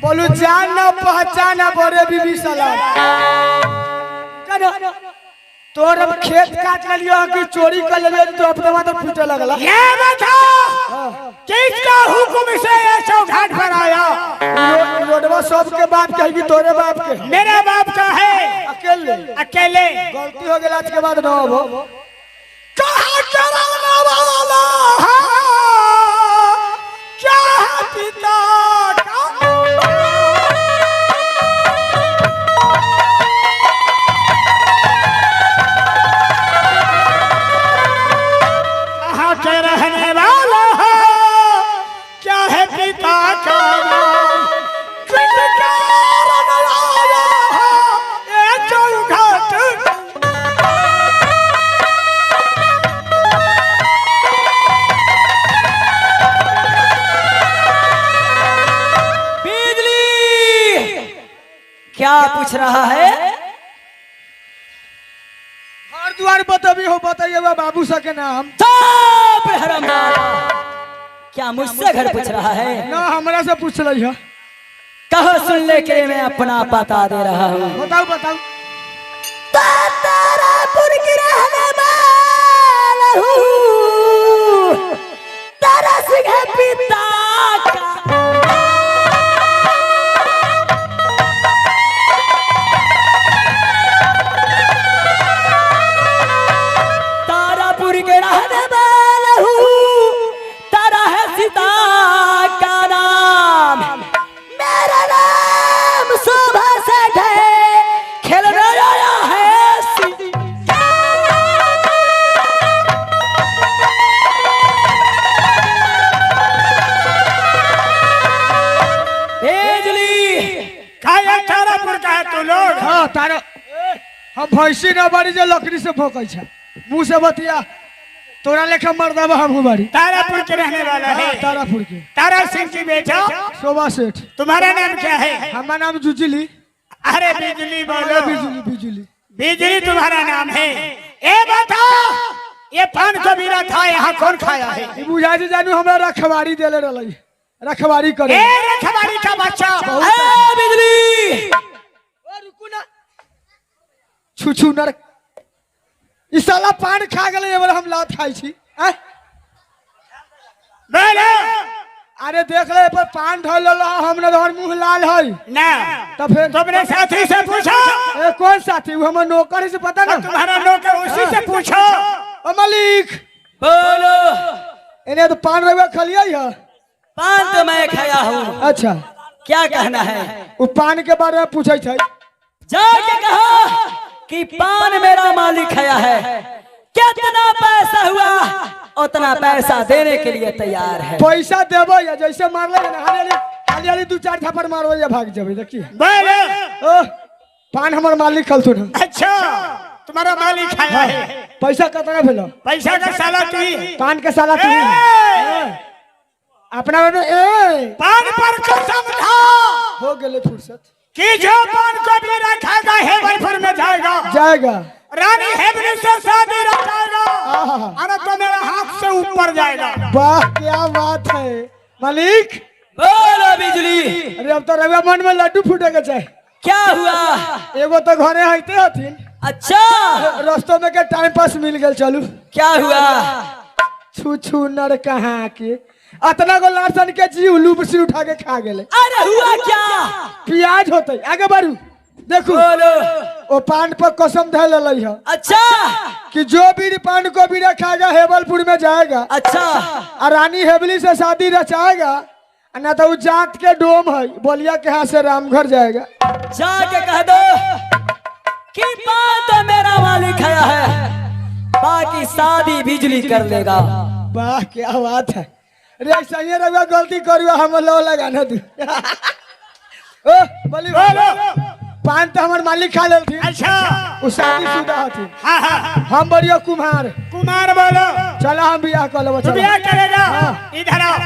बोलू जान ना पहचान बड़े बीबी सलाम। करो तोर अब खेत काट लेलियो कि चोरी कर लेलियो तो अपने माथा फूटे लगला। ये बता किसका हुक्म से ये चौघाट पर आया? रोडवा सबके बाप के है कि तोरे बाप के? मेरे बाप का है। अकेले? अकेले। गलती हो गेल, आज के बाद न हो। कहाँ के रहने वाला है? क्या है पिता का? कहाँ के रहने वाला है? क्या है पिता का नाम? किस कारण आया है ये चौघाट? बिजली क्या पूछ रहा है? घर द्वार बतबी हो, बताइए बाबू सा के नाम। चुप हरामजादा, क्या मुझसे घर पूछ रहा है? ना, हमरा से पूछ रही है। कहो सुन ले के मैं अपना पता दे रहा हूँ। बताओ बताओ। तारापुर की रहने वाला हूँ, तारा सिंह है पिता का। तारापुर के रहने वाला हूँ, तारा है सीता का नाम। मेरा नाम शोभा सेठ है, खेलने आया है बिजली। का तारापुर का है तू लोग? हाँ तारा, हम भैंसी न बारी जे लकड़ी से भोकै छै, मुंह से बतिया। तोरा लेखा मर्दाबा हमहू बारी। तारापुर के रहने वाला है? हाँ, तारापुर के। तारा सिंह की बेटा शोभा सेठ। तुम्हारा नाम क्या है? हमारा नाम जुजली। अरे बिजली अरे बोलो। बिजली बिजली। बिजली तुम्हारा नाम है। ए बताओ, ये पान को बीरा था, यहाँ कौन खाया है? ई बुझाइ छै जानू हमरा रखवारी देले रहलै, रखवारी करे। ए रखवारी का बच्चा। ए बिजली। ओ रुकू ना, छू छू नर, ई साला पान खा गेलै, एबर हम लात खाइ छी आँय? बोलो। अरे देख ले पर पान धल हम न धर, मुंह लाल है। ना। तो फिर? तुमने साथी से पूछो। ए कौन साथी? वो हमर नौकर है से पता ना। तुम्हारा नौकर, उसी से पूछो। ओ मालिक। बोलो। एने तो पान रहुआ खलियै है। पान तो मैं खाया हूँ। अच्छा। क्या कहना है? वो पान के बारे में पूछै छै। जाके कहा कि पान मेरा मालिक खाया है, कितना पैसा हुआ उतना पैसा देने के लिए तैयार है। पैसा देबै या जैसे मारले ना, हाली हाली हाली हाली दू चार थापड़ मारबै या भाग जेबै, देखिए। बोलो। ओ पान हमर मालिक खलथुन हन। अच्छा, तुम्हारा मालिक खाया है। पैसा कतना भेलो? पैसा का साला तू ही है। पान के साला तू ही। ए! अपना में ए पान पर कसम था हो गेले फुर्सत। कि जो पान को भी रखेगा हेबलपुर में जाएगा। जाएगा। रानी हेबली से शादी रखेगा। आहा। अरे तो मेरे हाथ से ऊपर जाएगा। वाह क्या बात है मालिक। बोलो बिजली। अरे अब तो रउआ मन में लड्डू फूटे के चाहे। क्या हुआ? एगो तो घरे हईते हथिन। अच्छा। रस्तों में के टाइम पास मिल गेल, चलू। क्या हुआ? छू छू नर कहाँ के अतना गो लासन के जीव लूप से उठा के खा गेले। अरे हुआ क्या? प्याज होते, आगे बढ़ू, देखू। बोलो। ओ पान पर कसम धे ललई है। अच्छा। कि जो भी पान को भी रखाएगा हेबलपुर में जाएगा। अच्छा। और रानी हेबली से शादी रचाएगा, ना तो वो जात के डोम है बोलिया के यहाँ से रामघर जाएगा। जाके कह दो कि पान तो मेरा मालिक खाया है, बाकी शादी बिजली कर लेगा। वाह क्या बात है। अरे ऐसा ही रहुआ गलती करुआ हम लो लगाना तू। ओ बोली बोलो। पान तो हमार मालिक खा लेलथिन। अच्छा। उ शादी शुदा हथिन। हाँ हाँ। हम बड़ियो कुम्हार। कुमार बोलो। चलो हम बियाह कर लेबो। तू चलो। ब्याह करेगा? हाँ। इधर आओ।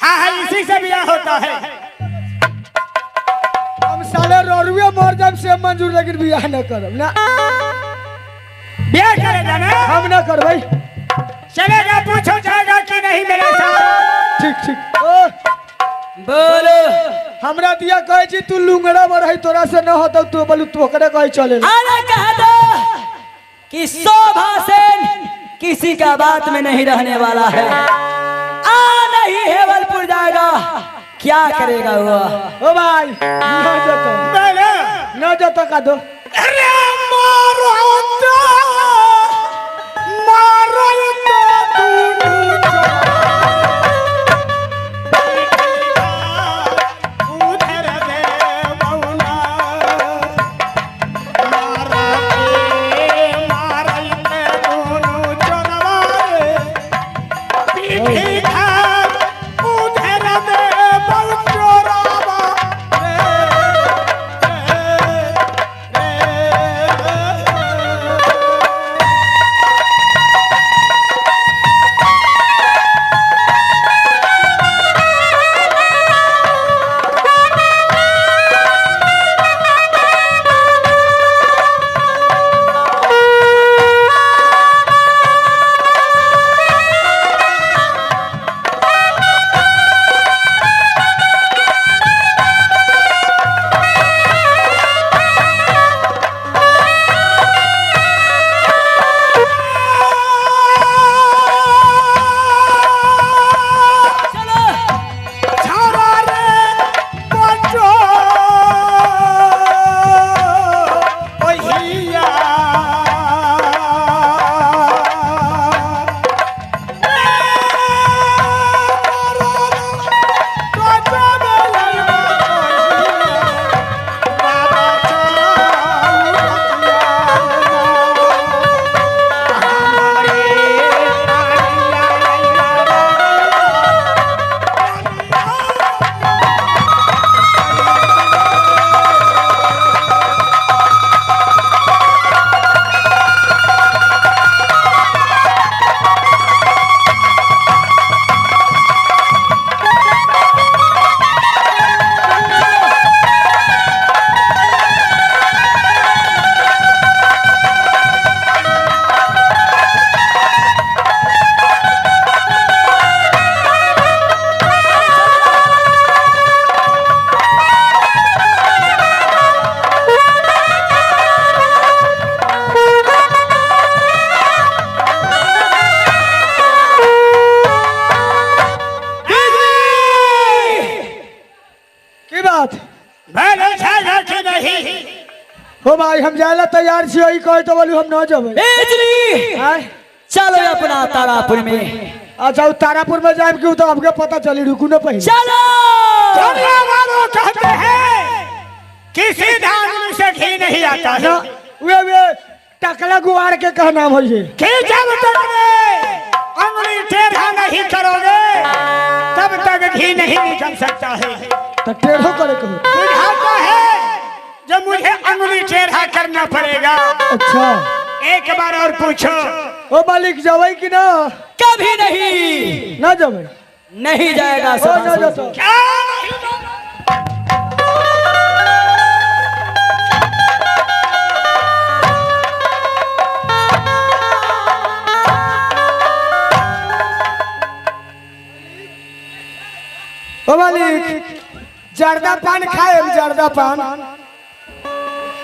हाँ हाँ, इसी से ब्याह होता है। हम साले रोरुए मर जाब से मंजूर, लेकिन बियाह न करब ना। ब्याह करेगा ना? हम न करबै। चलेगा, पूछो जाएगा कि नहीं मेरे साथ? ठीक। ठीक ठीक। ओ बोलो। हमरा दिया कहै छी तू लुंगड़ा बढ़ै तोरा से न होतौ, तू बोलू तू ओकरे कहै चले। अरे कह दो कि शोभा सेन किसी का बात में नहीं रहने वाला है। आ नहीं हेवलपुर जाएगा, क्या करेगा वो? ओ भाई न जतो। बोलो। न जतो का दो। अरे मारो तो मारो तो दुनू उधर दे बौना मारा मारल ते दुनू चोरवा रे पीठी खा उधर दे बौ चोरवा रे रे रे। चलो। छाड़ा रे बचो ओहिया की बात? भले छाड़ा कि नहीं। हो भाई हम जाए ला तैयार छी, ई कहै तो बोलू हम न जबै। बिजली। आय। चलो अपना तारापुर में। अच्छा उ तारापुर में जाएब कि उ तो हमके पता चली, रुकू न पहिले। चलो। दुनिया वालों कहते हैं किसी धान से घी नहीं आता है। न वे वे टकला गुआर के कह नाम होइ छै। कि जब तक वे अंगुली टेढ़ा नहीं करोगे तब तक घी नहीं निकल सकता है। त टेढ़ो करे के हो। बुझाता है जब मुझे अंगुली टेढ़ा करना पड़ेगा। अच्छा। एक बार और पूछो। ओ मालिक जबै कि ना? कभी नहीं। न जबै। नहीं जाएगा ओ शोभा न सेन। जतो। क्या नहीं जाना? ओ मालिक जर्दा पान खाए, जर्दा पान।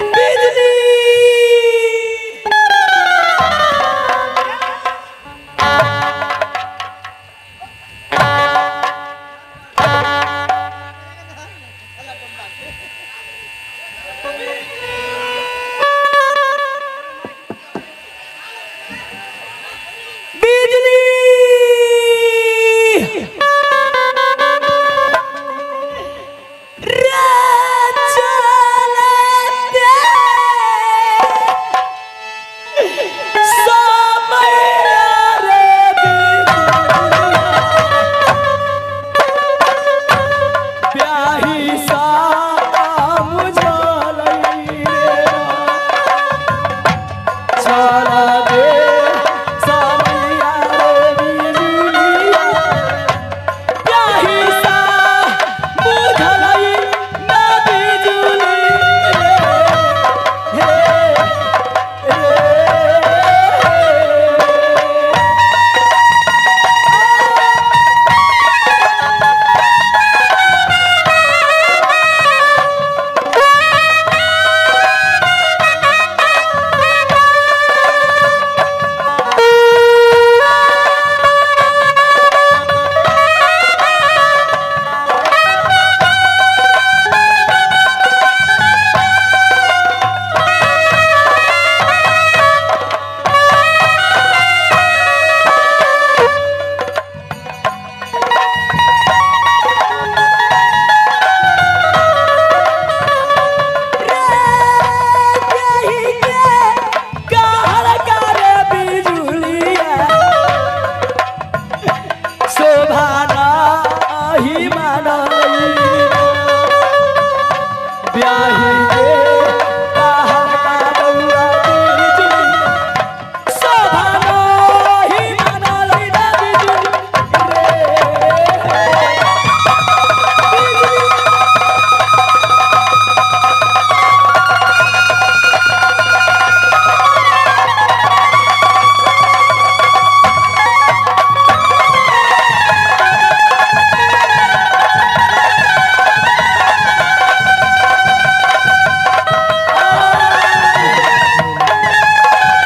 बिजली।